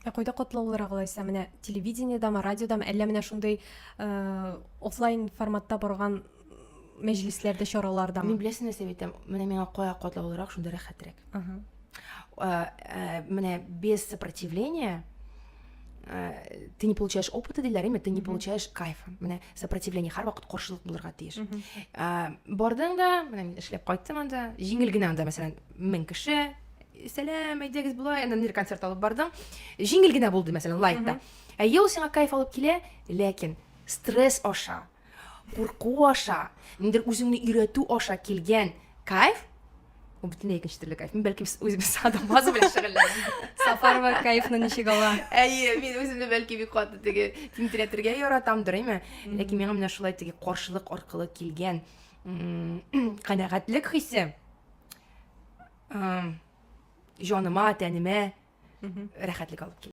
Ә кайда катлаулырак алайса? Менә телевидениедәме, радиодамы, әллә менә шундый э, офлайн форматта барган мәҗлесләрдә, чаралардамы? Мин беләсең нәрсә әйтәм, менә миңа кая катлаулырак, шунда рәхәтрәк. Э, э, менә без сопротивления э, ты не получаешь опыта диләр, әйме, ты не получаешь кайфа. Менә сопротивление һәрвакыт каршылык булырга тиеш. Бардың да, менә мин эшләп кайттым анда, җиңел генә анда, мәсәлән, 1000 кеше, сәлам, әйдәгез болай, аннан нидер концерт алып бардың. Җиңел генә булды, мәсәлән, лайтта. Әйе, ул сиңа кайф алып килә, ләкин стресс аша, курку аша, ниндидер үзеңне өйрәтү аша килгән кайф, ул бөтенләй икенче төрле кайф. Мин бәлки үзем садомазо белән шөгыльләнәм. Сафарова кайфны ничек ала? Әйе, мин үземне бәлки бик каты теге тинтерәтергә яратамдыр, әйме? Ләкин миңа менә шулай теге каршылык аркылы килгән канәгатьлек хисе җаныма, тәнемә рәхәтлек алып килә.